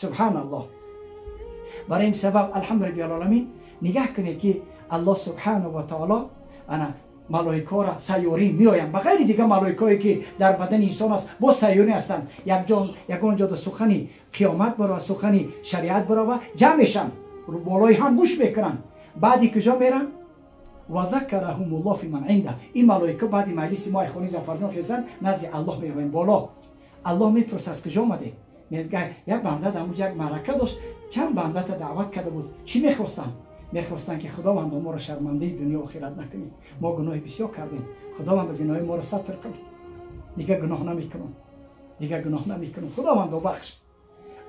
Субҳан Аллоҳ. Барои ин сабаб алҳамду аломин нигоҳ кунед, ки Аллоҳ субҳанаҳу ва таоло ана малоикаро сайёрин меоянд, ба ғайри дигар малоикое, ки дар бадани инсон аст, боз сайёрин ҳастанд. Ягон ҷода сухани қиёмат барова, сухани шариат барова, ҷамъ мешаванд, болои ҳам гӯш мекунанд. Баъди куҷо меранд? Ва закарахум фи ман инда. Ин малоика баъди маҷлиси мо хони Зафарҷон хезанд, назди Аллоҳ мераванд боло. Аллоҳ мепурсад: аз куҷо омадед? Як банда дар онҷа як маърака дошт, чанд бандата даъват карда буд. Чӣ мехостанд? Мехостанд, ки Худованд, моро шармандаи дунё охират накунӣ, мо гуноҳи бисёр кардем, Худованд, гуноҳи моро сатр кун, дигар гуноҳ намекунам, дигар гуноҳ намекунам, Худовандо, бахш.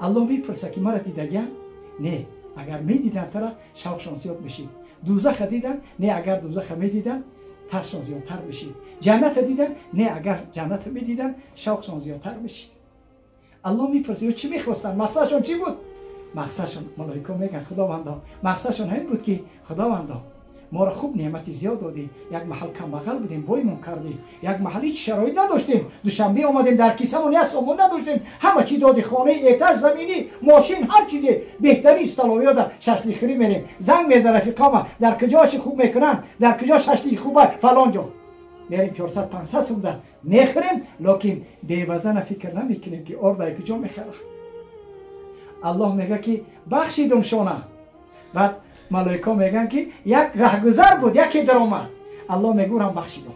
Аллоҳ мепурсад, ки мара дидагиам? Не, агар медиданд, тара шавқшон зиёд мешид. Дузаха дидан? Не, агар дузаха медиданд, тарсшон зиёдтар мешид. Ҷанната дидан? Не, агар ҷанната медиданд, шавқшон зиёдтар мешид. Аллоҳ мепурсад: чӣ мехостанд, мақсадшон чӣ буд? Мақсадшон, малоика мегӯянд: Худовандо, мақсадшон ҳамин буд, ки Худовандо, моро хуб неъмати зиёд додӣ, як маҳал камбағал будем, боймон кардӣ, як маҳал ҳеҷ шароит надоштем, Душанбе омадем, дар кисамон як сомон надоштем, ҳама чӣ додӣ: хонаи этаж, заминӣ, мошин, ҳар чизе, беҳтарин столовыйода шашликхӯрӣ мерем. Занг меза рафиқома: дар куҷоши хуб мекунанд, дар куҷо шашлики хуба? Фалон ҷо мерем, 400-500 сумда мехӯрем, лекин бевазана фикр намекунем, ки ордай куҷо мехӯра. Аллоҳ мега, ки бахшидум шона. Баъд малоика мегӯянд, ки як раҳгузар буд, яке даромад. Аллоҳ мегӯрам бахшидум,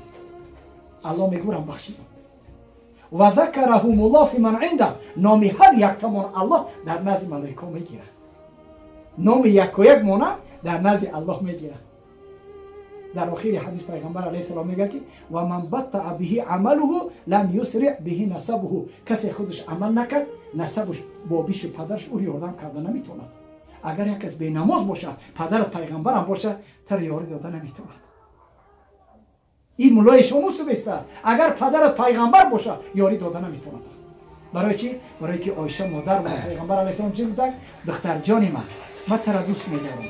Аллоҳ мегӯрам бахшидум. Ва закарахумуллоҳ фи ман инда. Номи ҳар яктамон Аллоҳ дар назди малоика мегирад, номи якояк мона дар назди Аллоҳ мегирад. Дар охири ҳадис пайғамбар алайҳи салом мегӯяд, ки ва ман баттаа биҳи амалуҳу лам юсри биҳи насабуҳу. Касе худаш амал накард, насабуш, бобишу падараш ӯ ёрдам карда наметавонад. Агар як кас бенамоз боша, падарат пайғамбарам боша, тара ёрӣ дода наметавонад. Ин муллои шумо субеста, агар падарат пайғамбар боша, ёрӣ дода наметавонад. Барои чӣ? Барои ки Оиша модар пайғамбар алайҳи салом чӣ гуфтак? Духтарҷони ман, ман тара дӯст медорам,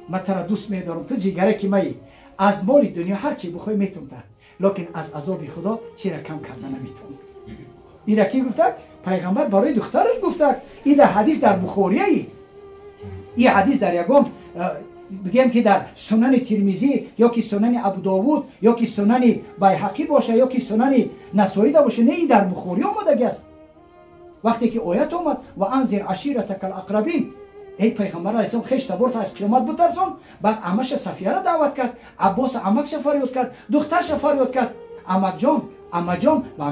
ман тара дӯст медорам, ту ҷигараки маи, аз моли дунё ҳар чи бихоҳӣ метавонта, лекин аз азоби Худо чира кам карда наметавонам. Ира ки гуфтак? Пайғамбар барои духтараш гуфтак. И дар ҳадис дар Бухорияи, и ҳадис дар ягон, бигем, ки дар Сунани Тирмизӣ ё ки Сунани Абудовуд ё ки Сунани Байҳақӣ боша ё ки Сунани Насоида боша, не, и дар Бухорӣ омадаги аст. Вақте ки оят омад: ва анзир аширатака алақрабин, эй пайғамбар алайҳиссалом, хеш таборта аз қиёмат бутарсон. Баъд амаша Сафияра даъват кард, Аббоса амакша фарёд кард, духтарша фарёд кард: амакҷон, амаҷон, ба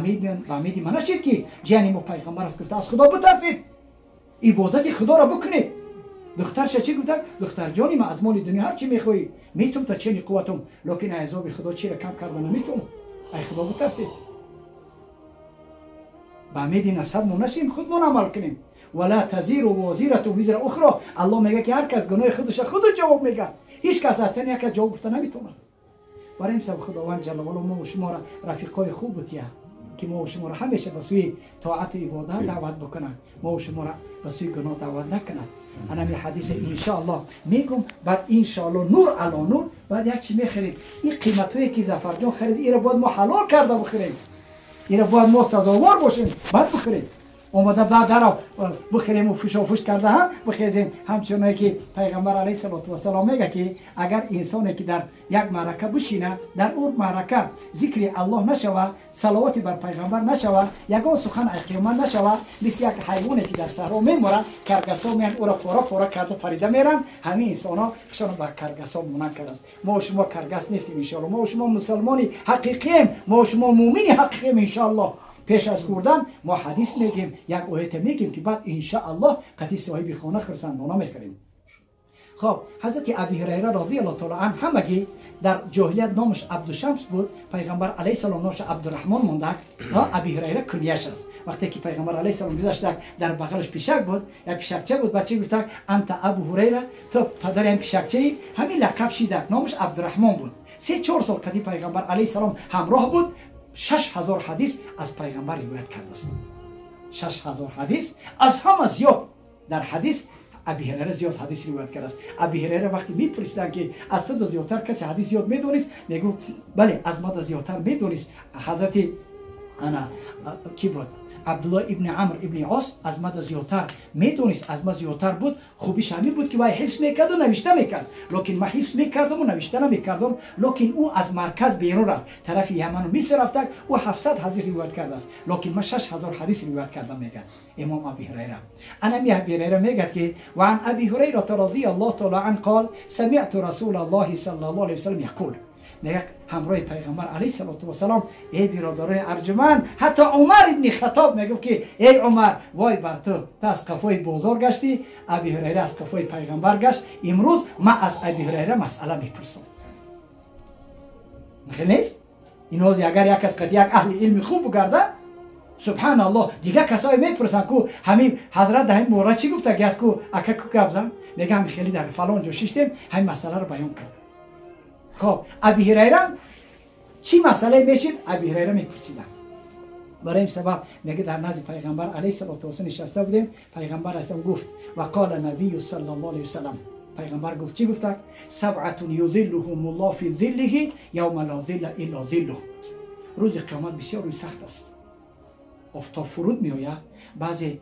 умеди ма нашид, ки ҷияни мо пайғамбар аст. Гуфта: аз Худо бутарсид, ибодати Худоро бикунед. Духтарша чӣ гуфтак? Духтарҷони ма, аз моли дунё ҳар чӣ мехоҳӣ метум, та чени қувватум, лекин азоби Худо чира кам карда наметавонам. Ай Худо бутарсед. Ба умеди насабмо нашем, худмон амал кунем. Вала тазиру возирату визра ухро. Аллоҳ мега, ки ҳар кас гуноҳи худаша худу ҷавоб мега, ҳеҷ кас аз тани як кас ҷавоб гуфта наметавонад. Барои ин сабаб Худованд ҷалла вало мо шуморо рафиқои хуб бутия, ки мо шуморо ҳамеша ба сӯи тоату ибодат даъват бикунад, мо шуморо ба сӯи гуноҳ даъват накунад. Анами ҳадиса иншоаллоҳ мегум, баъд иншоаллоҳ нур ало нур. Баъд як чи мехӯрем. Ин қиматҳое, ки Зафарҷон харид, ира бояд мо ҳалол карда бихӯрем, ира бояд мо сазовор бошем, баъд бихӯрем. Омада баъд даро бихӯрему фушофуш карда ҳам бихезем. Ҳамчуное ки пайғамбар алайҳиссалоту вассалом мега, ки агар инсоне ки дар як маърака бишина, дар ӯ маърака зикри Аллоҳ нашава, салавоти бар пайғамбар нашава, ягон сухан аз қиёмат нашава, мисли як ҳайвоне, ки дар саҳро меморад, каргасо меянд, ӯро пора пора карда парида меранд. Ҳамин инсонҳо хишоно ба каргасо монанд кардааст. Мо шумо каргас нестем иншоалло, мо шумо мусалмони ҳақиқием, мо шумо муъмини ҳақиқием иншоаллоҳ. Пеш аз хӯрдан мо ҳадис мегем, як оята мегем, ки баъд иншааллоҳ қатъи соҳиби хона хурсандона мехӯрем. Хоб, ҳазрати Аби Ҳурайра розиаллоҳу таала ан, ҳамагӣ дар ҷоҳилият номаш Абдушамс буд, пайғамбар алайҳиссалом номаш Абдураҳмон мондак. Аби Ҳурайра кунияш аст. Вақте ки пайғамбар алайҳиссалом гузаштак, дар бағалаш пишак буд, як пишакча буд. Бача гуфтак: анта Абу Ҳурайра, ту падари ҳам пишакчаи. Ҳамин лақаб шидак. Номаш Абдураҳмон буд. 3-4 сол қади пайғамбар алайҳиссалом ҳамроҳ буд. 6000 ҳадис аз пайғамбар ривоят кардааст. 6000 ҳадис, аз ҳама зиёд дар ҳадис Аби Ҳурайра зиёд ҳадис ривоят кардааст. Аби Ҳурайра вақте мепурсиданд, ки аз ту зиёдтар касе ҳадис зиёд медонист, мегӯ: бале, аз мада зиёдтар медонист ҳазрати ана ки буд. Абдуллоҳ ибни Амр ибни Ос аз мада зиёдтар медонист, аз ма зиёдтар буд. Хубиш ҳамин буд ки вай ҳифз мекарду навишта мекард, лекин ман ҳифз мекардаму навишта намекардам. Лекин ӯ аз марказ берун рафт, тарафи Яману Миср рафтак, ӯ 700 ҳадис ривоят кардааст, лекин ман 6000 ҳадис ривоят кардам, мегӯяд имом Аби Ҳурайра. Анами Аби Ҳурайра мегӯяд ки ва ан Аби Ҳурайрата радияллоҳу таала ан қол самиъту расулаллоҳи саллаллоҳу алайҳи васаллам яқул. Мегӯяд ҳамроҳи пайғамбар алайҳи салоту вассалом, эй биродарони арҷуман, ҳатто Умар ибни Хатоб мегуфт ки эй Умар, вой бар ту, ту аз қафои бозор гаштӣ, Аби Ҳурайра аз қафои пайғамбар гашт, имрӯз ман аз Аби Ҳурайра масъала мепурсам. Хел нест? Ин ҳозир агар як кас қати як аҳли илми хуб бугарда, субҳаналлоҳ, дигар касое мепурсанд ку ҳамин ҳазрат дар ҳамин бора чӣ гуфтаги аст, ку ака ку гап зан, мега ҳамин хеле дар фалон ҷо шиштем, ҳамин масъаларо баён кард. Хоб, Аби Ҳурайра чӣ масъалае мешид, Аби Ҳурайра мепурсидам. Барои ин сабаб мега дар назди пайғамбар алайҳи салоту вассалом нишаста будем, пайғамбар алайҳиссалом гуфт ва қола набию саллаллоҳу алайҳи васаллам, пайғамбар гуфт чӣ гуфта? Сабъатун юзиллуҳумуллоҳ фи зиллиҳи явма ла зилла илла зиллуҳ. Рӯзи қиёмат бисёр рӯзи сахт аст, офтоб фуруд меояд, баъзе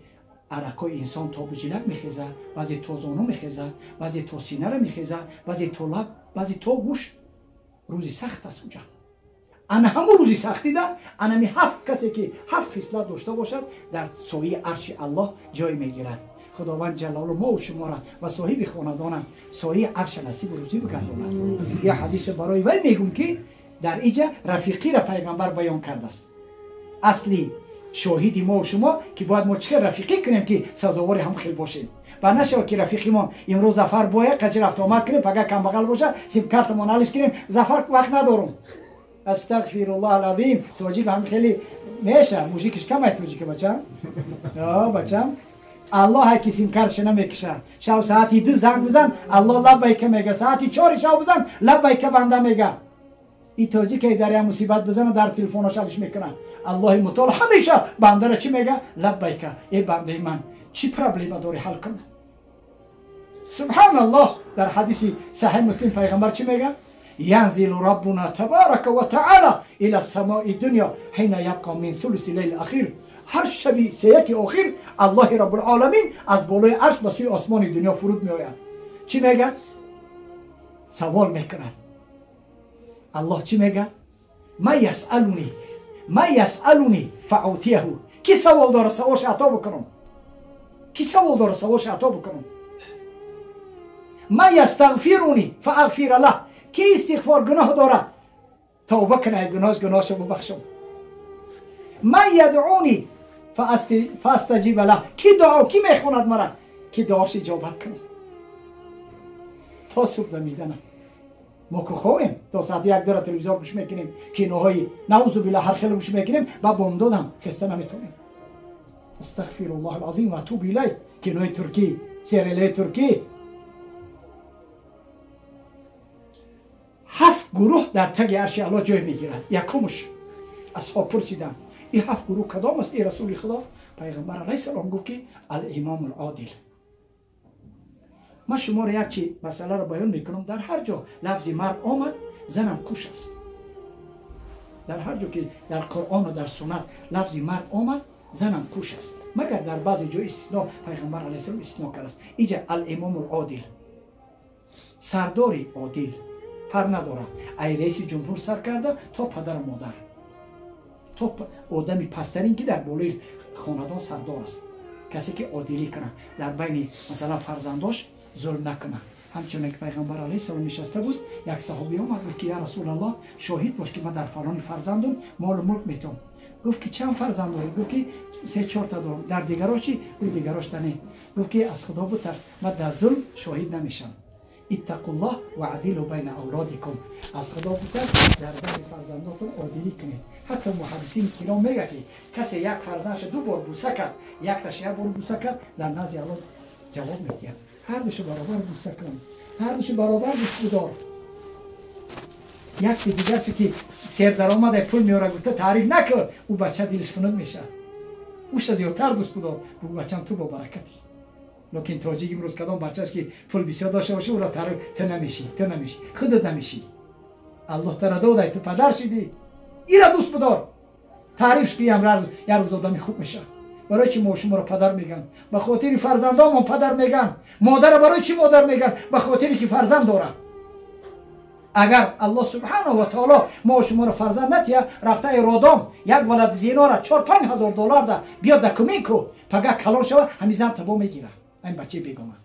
арақҳои инсон то буҷилак мехезад, баъзе то зону мехезад, баъзе то синара мехезад, баъзе то лаб, баъзе то гӯш. Рӯзи сахт аст уҷа. Ана ҳамун рӯзи сахтида анами ҳафт касе ки ҳафт хислат дошта бошад дар сояи арши Аллоҳ ҷой мегирад. Худованд ҷалолу мо шуморо ва соҳиби хонадонам сояи арша насибу рӯзӣ бигардонад. Як ҳадисе барои вай мегӯм ки дар иҷа рафиқиро пайғамбар баён кардааст. Асли шоҳиди мо шумо ки бояд мо чӣ хел рафиқӣ кунем ки сазовори ҳам хел бошем. Ба нашавад ки рафиқимон имрӯз Зафар бояд қачи рафтуомад кунем, пага камбағал бошад, симкартамон алиш кунем, Зафар вақт надорум. Астағфируллоҳ алазим. Тоҷик ҳам хеле меша, мужикиш камай тоҷика бачам. Бачам. Аллоҳ ки симкартша намекиша. Шаб саати 2 занг бизан, Аллоҳ лаббайка мега. Саати 4 шаб бизан, лаббайка банда мега. И тоҷике дар як мусибат бизана, дар телефонаш алиш мекунад. Аллоҳи мутаол ҳамеша бандара чӣ мега? Лаббайка, эй бандаи ман, чӣ проблема дорӣ ҳал кун. Субҳаналлоҳ. Дар ҳадиси саҳиҳ Муслим пайғамбар чӣ мега? янзилу раббуна табарака ва таала ила самои дунё ҳина ябқа мин сулуси лейли ахир. Ҳар шаби сеяки охир Аллоҳи раббулоламин аз болои арш ба сӯи осмони дунё фуруд меояд. Чӣ мега? Савол мекунад. Аллоҳ чӣ мега? Ма ясалуни, ма ясалуни фаутияҳу. Ки савол дора саволша ато бикунам? Ки савол дора саволша ато бикунам? Ма ястағфируни фаағфира лаҳ. Ки истиғфор гуноҳ дора тавба кунай, гуноҳш гуноҳша бубахшам. Ман ядъуни фаастаҷиба лаҳ. Ки дуо ки мехонад мара ки дуош иҷобат кунам. То субҳ дамиданам мо ку хоҳем то саати 1-2 телевизор гӯш мекунем, киноҳои наузу билла ҳар хело гӯш мекунем, ба бомдодам хеста наметонем. Астағфируллоҳ алазим ва атубу илай. Кинои туркӣ, сериалҳои туркӣ. Ҳафт гурӯҳ дар таги арши Аллоҳ ҷой мегирад. Якумш асҳоб пурсиданд, ин ҳафт гурӯҳ кадом аст, эй расули Худо? Пайғамбар алайҳиссалом гуфт ки алимому алодил. Ман шуморо як чи масъаларо баён мекунам. Дар ҳар ҷо лафзи мард омад, занам куш аст. Дар ҳар ҷо ки дар Қуръону дар суннат лафзи мард омад, занам куш аст. Магар дар баъзе ҷо истисно пайғамбар алайҳиссалом истисно кардааст. Иҷа алимому алодил, сардори одил, фарқ надорад ай раиси ҷумҳур сар карда то падару модар, то одами пасттарин ки дар болои хонадон сардор аст, касе ки одилӣ кунад дар байни масалан фарзандош зулм накунад. Ҳамчунон ки пайғамбар алайҳиссалом нишаста буд, як саҳобӣ омад, гуфт ки я расулаллоҳ, шоҳид бош ки ман дар фалони фарзандум молу мулк метом. Гуфт ки чанд фарзанд дорӣ? Гуфт ки 3-4 та дорам. Дар дигарош чӣ? Гуфт дигарош та не. Гуфт ки аз Худо битарс, ман дар зулм шоҳид намешавам. Иттақуллоҳ ва адилу байна авлодикум. Аз Худо битарс, дар байни фарзандотон одилӣ кунед. Ҳатто муҳаддисини киром мегӯяд ки касе як фарзандша 2 бор буса кард, якташа 1 бор буса кард, дар назди Аллоҳ ҷавоб медиҳад. Ҳар душу баробар буса кун, ҳар душу баробар дӯст бидор. Якти дигарше ки сердаромаде пул меорад гуфта таъриф накун, ӯ бача дилиш хунук мешавад. Ӯша зиёдтар дӯст бидор, бу бачам ту бо баракатӣ. Лекин тоҷик имрӯз кадом бачаш ки пул бисёр дошта боша, ӯро таъриф ту намешӣ, ту намешӣ, худат намешӣ. Аллоҳ тара додай, ту падар шидӣ, ира дӯст бидор. Таърифш ки як рӯз одами хуб мешавад. Барои чӣ мо шуморо падар меган? Ба хотири фарзандонмон падар меган. Модара барои чӣ модар меган? Ба хотире ки фарзанд дорад. Агар Аллоҳ субҳанаҳу ва таоло мо шуморо фарзанд натия, рафтаи родом як валад зинора 4-5 ҳазор доллар да биё документ ку, пага калон шава, ҳамин зан табо мегира. Ҳамин бачаи бегона.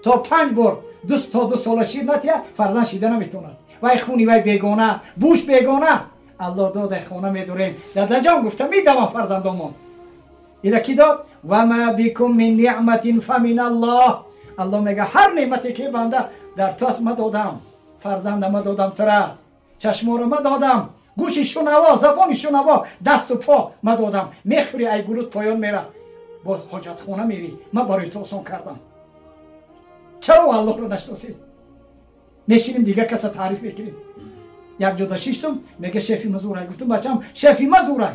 То 5 бор то 2 сола шир натия, фарзанд шида наметавонад. Вай хуни вай бегона, буш бегона. Аллоҳ дода хона медорем. Дадаҷон гуфта медавам фарзандомон. Ира ки дод? Ва ма бикум мин неъматин фамин Аллоҳ. Аллоҳ мега ҳар неъмате ки банда дар ту аст ма додам. Фарзанда ма додам тура, чашморо ма додам, гӯши шунаво, забони шунаво, дасту по ма додам. Мехӯри ай гулут поён мера, бо ҳоҷатхона мерӣ, ма барои ту осон кардам. Чаро Аллоҳро нашиносем? Мешинем дигар каса таъриф мекунем. Як ҷода шиштум, мега шефи ма зурай. Гуфтум бачам шефи ма зурай.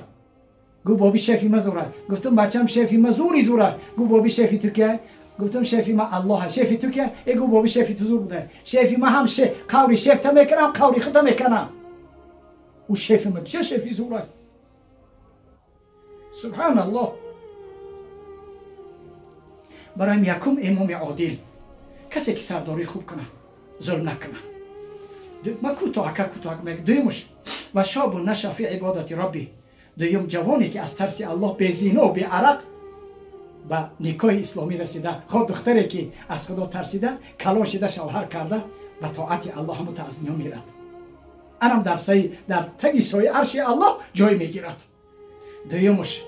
Гу боби шефи ма зурай. Гуфтум бачам шефи ма зури зурай. Гу боби шефи ту киай? Гуфтум шефи ма Аллоҳ. Шефи ту киай? Э гу боби шефи ту зур буда. Шефи ма ҳам қаври шефта мекунам, қаври худа мекунам. Ӯ шефи ма бисёр шефи зурай. Субҳаналлоҳ. Барои якум имоми одил касе ки сардорӣ хуб кунад, зулм накунад. Ма кӯтоҳака кӯтоҳак мегӯям. Дуюмаш ва шобу наша фи ибодати рабби. Дуюм ҷавоне ки аз тарси Аллоҳ безино беарақ ба никоҳи исломӣ расида, хо духтаре ки аз Худо тарсида, калон шида, шавҳар карда, ба тоати Аллоҳ ҳамута аз дунё мерад. Анам дар таги сои арши Аллоҳ ҷой мегирад. Дуюмаш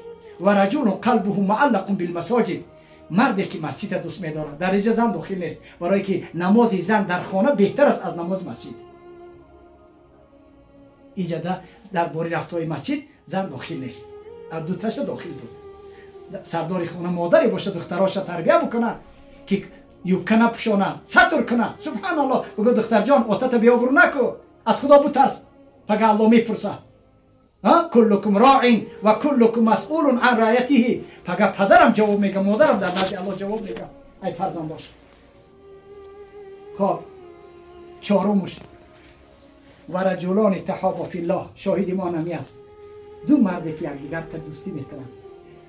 ва раҷулун қалбуҳу муаллақун билмасоҷид. Марде ки масҷида дӯст медорад, дар инҷа зан дохил нест, барое ки намози зан дар хона беҳтар аст аз намози масҷид. Иҷада дар бори рафтои масҷид зан дохил нест, аз дуташа дохил буд. Сардори хона модаре боша, духтароша тарбия букуна, ки юбка напӯшона, сатр куна. Субҳаналлоҳ, бугӯ духтарҷон, отата биобрӯ наку, аз Худо бутарс, пага Аллоҳ мепурса. Куллукум роин ва куллукум масъулун ан раъятиҳи. Пага падарам ҷавоб мега, модарам дар назди Аллоҳ ҷавоб мега, ай фарзандош. Хоб, чорумуш ва раҷулони таҳобо филлоҳ. Шоҳиди мо нами аст. Ду марде ки якдигар дӯстӣ мекунанд,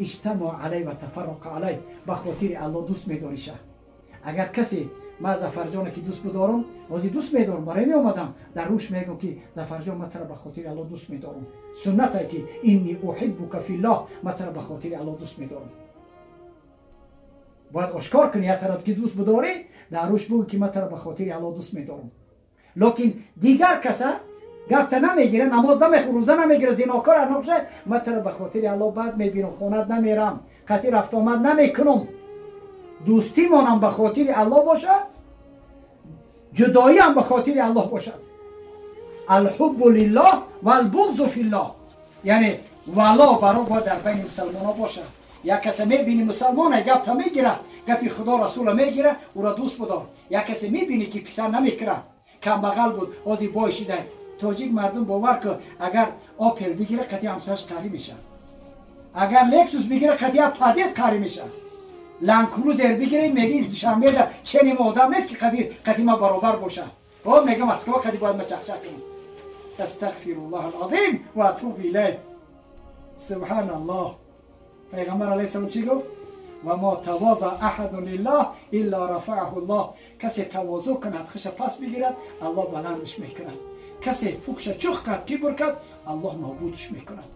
иҷтамоъ алай ва тафарроқа алай, ба хотири Аллоҳ дӯст медориша. Агар касе ма Зафарҷоне ки дӯст бидорам, ҳозир дӯст медорам, барои меомадам, дар рӯш мегӯм ки Зафарҷон, ма тара ба хотири Аллоҳ дӯст медорам. Суннате ки инни уҳиббука филлоҳ, ма тара ба хотири Аллоҳ дӯст медорам. Бояд ошкор кунӣ, я тара ки дӯст бидорӣ, дар рӯш бигӯ ки ма тара ба хотири Аллоҳ дӯст медорам. Лекин дигар каса гапта намегира, намоз намехӯр, рӯза намегира, зинокор анохша, ма тара ба хотири Аллоҳ бад мебинам, хонат намерам, қатъи рафтуомад намекунам. Дӯстимонам ба хотири Аллоҳ бошад, ҷудоиам ба хотири Аллоҳ бошад. Алҳуббу лиллоҳ валбуғзу филлоҳ. Яъне вало баро бояд дар байни мусалмонҳо бошад. Як касе мебини мусалмоне гапта мегира, гапи Худо расула мегира, ӯро дӯст бидор. Як касе мебини ки писар намекунад, камбағал буд, ҳозир бой шида. Тоҷик мардум бовар кун, агар Опел бигира, қатъи ҳамсараш қарӣ мешавад. Агар Лексус бигира, қатъи Падез қарӣ мешавад. Ленд Крузер бигиред, меги Душанбеда ченим одам нест ки қатъи ма баробар бошад. О, мега Москва қатъи бояд ма чақчақ кунам. Астағфируллоҳ алазим ва атубу илайҳ. Субҳаналлоҳ. Пайғамбар алайҳиссалом чӣ гуфт? Ва мо тавода аҳадун лиллоҳ илла рафаъаҳу ллоҳ. Касе тавозӯ кунад, хуша пас бигирад, Аллоҳ баландаш мекунад. Касе фукша чух кард, кибр кард, Аллоҳ нобудаш мекунад.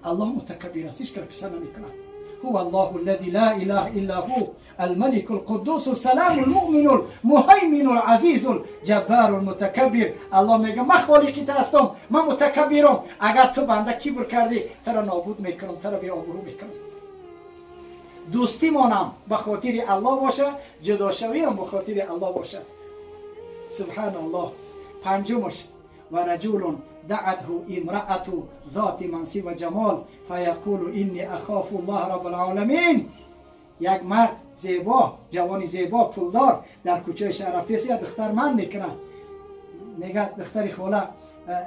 Аллоҳ мутакаббир аст, ҳеҷ кара писар намекунад. هو الله الذي لا إله إلا هو الملك القدوس السلام المؤمن المهيمن العزيز الجبار المتكبر. الله میگه من خالقی هستم، من متکبرم. اگر تو بنده کبر کردی، تو را نابود میکنم، تو را بی آبرو میکنم. دوستی مانم به خاطر الله باشه، جداشویم به خاطر الله باشد. سبحان الله. پنجمش و رجل دعته امرأة ذات منصب و جمال فیقول اینی اخاف الله رب العالمین. یک مرد زیبا، جوانی زیبا، پولدار، در کوچه شهر رفته است، دختر من میکنه. میگه دختری خاله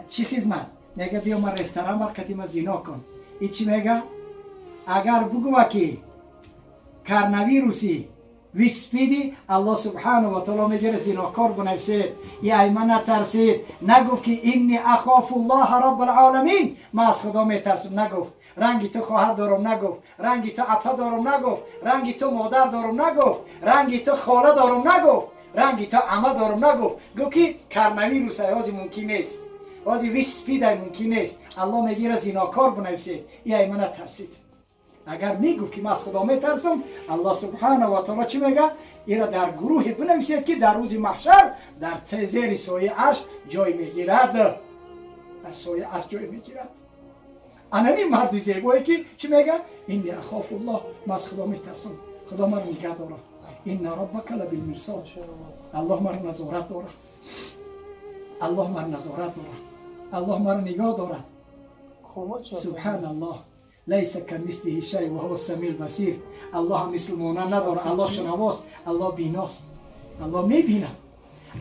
چی خدمت؟ میگه بیا من رستوران بر قدیم زینا کن. این چی میگه؟ اگر بگو که کرنویروسی ویچ سپیدی الله سبحانه و تعالی میگه زیناکار بنویسید. ای ایمه نترسید، نگفت که اینی اخاف الله رب العالمین، من از خدا میترسم، نگفت. رنگی تو خواهر دارم، نگفت. رنگی تو اپا دارم، نگفت. رنگی تو مادر دارم، نگفت. رنگی تو خاله دارم، نگفت. رنگی تو عمه دارم، نگفت. گفت که کرنویروس ای ممکن نیست، بازی ویچ سپید ممکن نیست. الله میگه زیناکار بنویسید. ای ایمه نترسید. اگر میگفت که من از خدا میترسم، الله سبحانه و تعالی چی میگه؟ ایرا در گروهی بنویسید که در روز محشر در زیر سایه عرش جای میگیرد، در سایه عرش جای میگیرد. انمی مرد زیبایی که چی میگه؟ اینی اخاف الله، من از خدا میترسم، خدا من نگه داره. این ربک لبالمرصاد، الله من نظارت داره، الله من نظارت داره، الله من نگاه داره. سبحان الله، لیس کمثله شیء و هو السمیع البصیر. الله مثل مانند نداره، الله شنواست، الله بیناست، الله میبینه.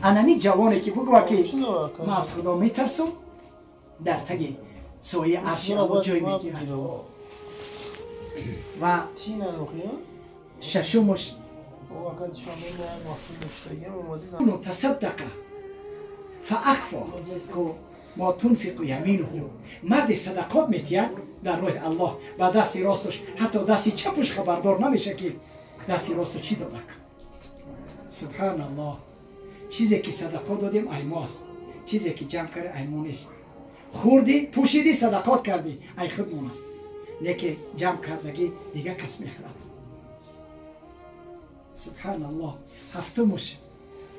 انمی جوانی که بگو که من از خدا میترسم، در تگ سایه عرش الله جای میگیرد. و ششمش تصدق فاخفى ما تنفق یمینه، مرد صدقات میتید در راه الله و دست راستش، حتی دست چپش خبردار نمیشه که دست راست چی داده. سبحان الله، چیزی که صدقات دادیم ای ماست، چیزی که جمع کرده ای ما نیست. خوردی، پوشیدی، صدقات کردی، ای خودمون است، لیکن جمع کردگی دیگه کس میخورد. سبحان الله. هفتمش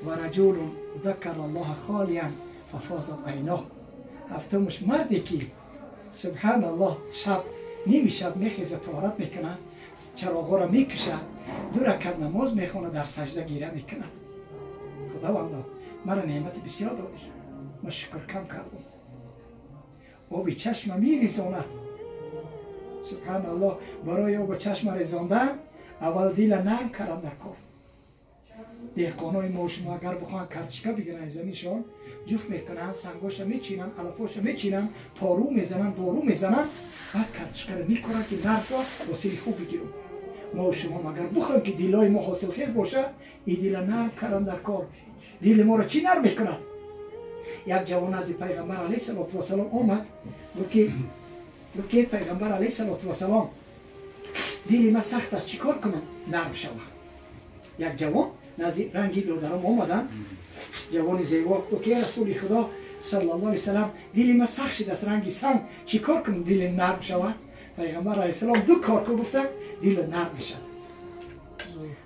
و رجل ذکر الله خالیا ففاضت عیناه. هفتمش مردی که سبحان الله شب نیمی شب میخیزه، طهارت میکنه، چراغ را میکشه، دو رکعت نماز میخونه، در سجده گیره میکند. خداوندا مرا نعمت بسیار دادی، من شکر کم کردم. آب چشم میریزاند. سبحان الله، برای آب چشم ریزاندن اول دل نرم کردن در کار. دهقانای ما و شما اگر بخوان کارتشکا بگیرن از زمینشان، جفت میکنن، سنگاشو میچینن، علفاشو میچینن، پارو میزنن، دارو میزنن، بعد کارتشکا رو میکنن که نرم شد حاصل خوب بگیرن. ما و شما اگر بخوایم که دلای ما حاصلخیز باشه، این دل نرم کردن در کار. دل ما رو چی نرم میکند؟ یک جوان از پیغمبر علیه الصلاة والسلام آمد، گفت که پیغمبر علیه الصلاة والسلام دل ما سخت است، چیکار کنم نرم شود؟ یک جوان نزد رنگی دادرم آمدن، جوان زیبا، گفت که رسول خدا صلی الله علیه وسلم دل ما سخت شده است، رنگی سنگ، چیکار کنم دل نرم شود؟ پیغمبر علیه السلام دو کار کو، گفت دل نرم میشد.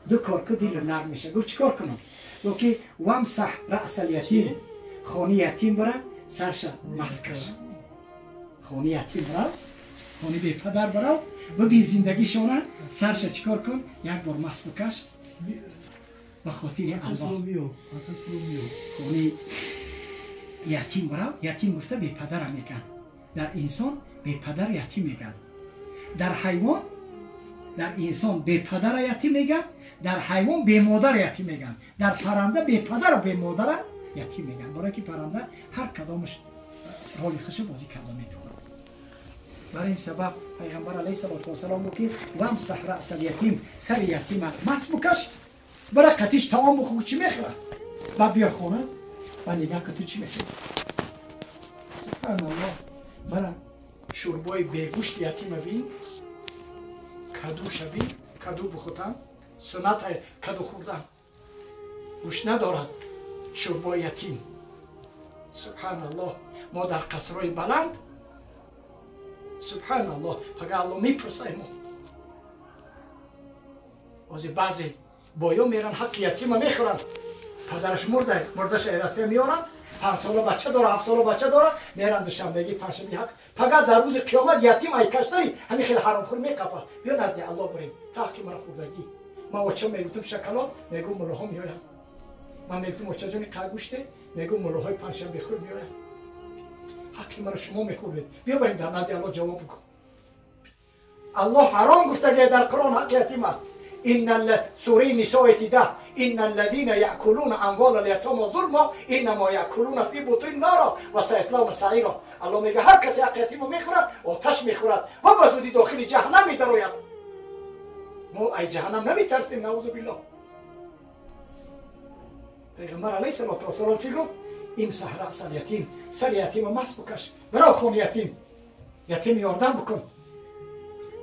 دو کار کو دل نرم میشد. گفت چیکار کنم؟ گفت که وامسح رأس الیتیم، خانه یتیم بره سرش مسح کش. خانه یتیم بره، خانه بی پدر بره و بی زندگی شونه سرش چیکار کن؟ یک بار مسح بکش به خاطر الله. خانه یتیم بره، یتیم گفته بی پدر میگن. در انسان بی پدر یتیم میگن، در حیوان، در انسان بی پدر یتیم میگن، در حیوان بی مادر یتیم میگن، در پرنده بی پدر و بی مادر یتیم میگن. برای که پرنده هر کدامش رول خودش بازی کرده میتونه. برای این سبب پیغمبر علیه الصلاة والسلام گفت که وامسح رأس الیتیم، سر یتیم مسح بکش، برای قطیش طعام بخور، چی میخورد؟ بعد بیا خونه و نگاه که تو چی میخوری. سبحان الله، برای شوربای بیگوشت یتیم بین، کدو شبین، کدو بخوتن، سنت کدو خوردن، گوشت ندارد شوربای یتیم. سبحان الله، ما در قصرهای بلند، سبحان الله، فقط الله میپرسه ما. از بعضی بایا میرن حق یتیم میخورن، پدرش مرده، مردش ایراسه میارن، 5 ساله بچه داره، 7 ساله بچه داره، میرن دوشنبگی پنجشنبه حق. فقط در روز قیامت یتیم ای کشتری همین خیلی حرام خور میقپه. بیا نزد الله بریم، تا حق مرا خوردگی. ما وچه میگفتم شکلات، میگم ملوها میایم. من میگفتم وچه جانی قگوشته، میگم ملوهای پنجشنبه خور میایم. حق مرا شما میخورید، بیا بریم در نزد الله جواب بکن. الله حرام گفته که در قرآن حق یتیم. إن سورة نساء 10 إن الذين يأكلون أموال اليتامى ظلما إنما يأكلون في بطون نارا وسيصلون سعيرا. الله میگه هر کسی حق یتیم میخورد آتش میخورد و به زودی داخل جهنم میدروید. ما ای جهنم نمیترسیم، نعوذ بالله. Пайғамбар алайҳи салоту вассалом чӣ гуфт? Имсаҳ раъсал ятим, сари ятима масҳ букаш, бирав хони ятим, ятим ёрдам бикун.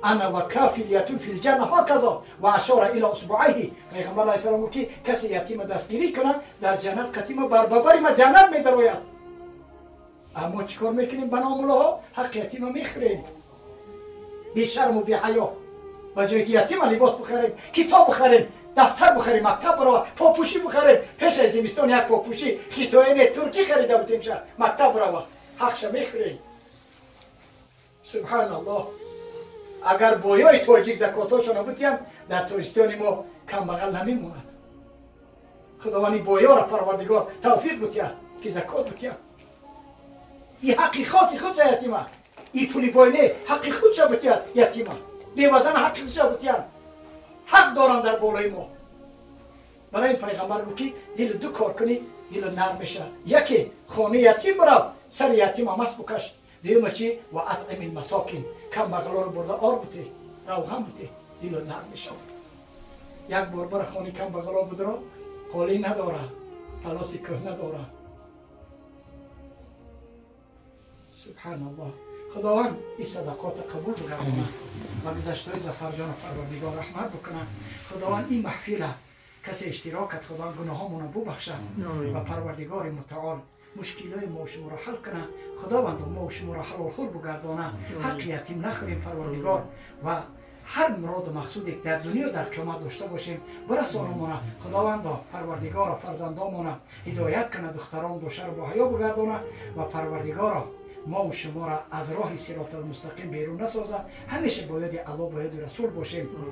Ана ва кафил ятим фил ҷанна ҳаказо ва ашора ила усбуайҳи. Пайғамбар алайҳи салом гуфт, ки касе ятима дастгирӣ кунад, дар ҷаннат қатима барбабари ма ҷаннат медарояд. Аммо чӣ кор мекунем? Ба номуллоҳо ҳаққи ятима мехӯрем, бешарму беҳаё. Ба ҷое ки ятима либос бихарем, китоб бихарем, дафтар бихарем, мактаб бирава, попӯшӣ бихарем, пеш аз зимистон як попӯшӣ хитоӣ не, туркӣ харида будемша, мактаб бирава, ҳақша мехӯрем. Субҳаналлоҳ. Агар боёи тоҷик закотошона бутиям, дар Тоҷикистони мо камбағал намемонад. Худованди боёра Парвардигор тавфиқ бутия, ки закот бутия. И ҳаққи хоси худша ятима, и пули бой не, ҳаққи худша бутияд ятима, бевазан ҳаққи худша бутиянд, ҳақ доранд дар болои мо. Барои ин пайғамбар гуфт, ки дили ду кор кунӣ, дилу нарм мешавад. Яке, хонаи ятим бирав, сари ятима масҳ букаш. Дуюмаш чи? Ва атъими масокин, камбағалоро бурда ор бутӣ, равған бутӣ, дилу нарм мешавад. Як бор бара хонаи камбағало будро, қолӣ надора, палоси кӯҳна дора. Субҳаналлоҳ. Худованд ин садақота қабул бигардонад ва гузаштаҳои Зафарҷона Парвардигор раҳмат бикунад. Худованд ин маҳфила касе иштирок кард, Худованд гуноҳомонро бубахшад ва Парвардигори Мутаол мушкилои мо шуморо ҳал кунад. Худованд мо шуморо ҳалолхӯр бугардонад, ҳаққи ятим нахӯрем, Парвардигор, ва ҳар муроду мақсуде дар дунё, дар қиёмат дошта бошем, бирасонамона. Худовандо, Парвардигоро, фарзандомона ҳидоят кунад, духтарон дошаро бо ҳаё бугардонад ва Парвардигоро, мо шуморо аз роҳи сироталмустақим берун насозад. Ҳамеша бо ёди Аллоҳ, бо ёди Расул бошем.